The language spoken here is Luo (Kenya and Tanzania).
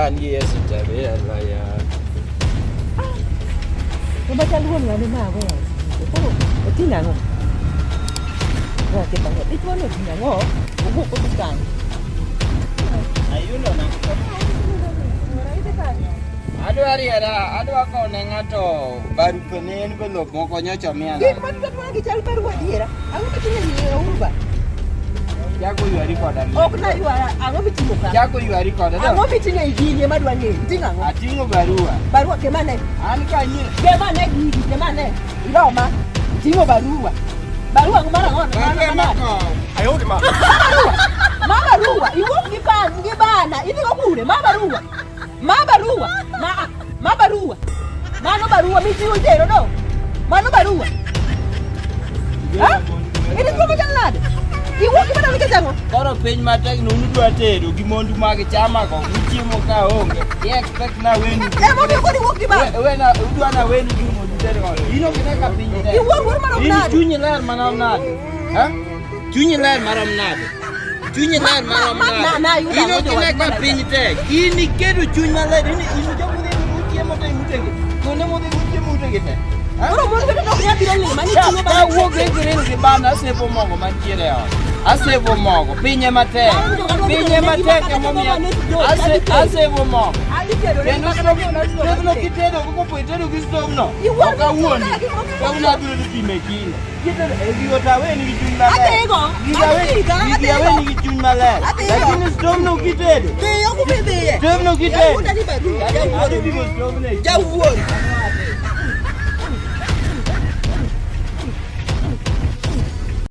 An gi Yesu tabia laya. To machal wuon ng'ane ma aweyo. Koro oting'o ang'o? Wache bang'e. Dichwo no oting'o ang'o? Owuok odhi kanye? Ayudo na. Adwa riera, adwa kone ng'ato barupe ne envelope moko nyocha omiya. Gik ma duto dwaro gi chal barua adiera. Ang'o miting'o e Uhuru? Chako ywari koda. Ok naywara, ang'o miting'o ka? Chako ywari koda. Ang'o miting'o e gini ema adwa ng'eyo? Iting'o ang'o? Ating'o barua. Barua kemane? An kanyie. Kemane gigi, kemane? Iroma. Iting'o barua. Barua mar ang'o? Barua makow. Barua. Ma barua. Iwuok gi ban gi bana. Idhigo kure? Ma barua. Ma barua. Ma ma barua. Mano barua miting'o itero no. Mano barua. Ha? Ini tuo machal nade? Iwuok gi bana nikech ang'o? Koro piny matek no udwa tedo gi mondu mag chama go uchiemo ka onge. I expect na wenu. Emomiyo koro iwuok gi bana. Wena udwa na wenu gi mondu tedo godo. In ok ine ka piny tek. Iwuok wuor marom In nade? chunyi ler marom nade? Ha? Chunyi ler marom nade? Chunyi ler marom ma- nade? na- ayudo In ok ang'o ine ka jowadwa? piny tek. In iketo chuny maler. In in joma udhi uchiemo te utegi. Kuonde mudhi uchiemo utegi te. Ha? Koro mon bende ok nyal biro lima ni ting'o bana. Kawuok e grill gi bana asevo mogo mantiere e ot. Asevo mogo, pinye matek. Pinye matek emomiyo asevo mogo. Adhi tedo ne Kendo kata jona stove no kitedo kopo itedo gi stove no. Iwuoro Ok awuondi. gi gik moko Kawuono abiro dhi pime kilo. Kitedo e gigo to aweni gi chuny maler. Adhigo, Gigo aweni- adhiga, gigi adhigo. aweni gi chuny maler. Adhigo. Lakini stove no kitedo. Dhiyo kuma idhiye. Stove no kitedo. Yawuota ni barua. Adhi pimo stove no e Jawuoro.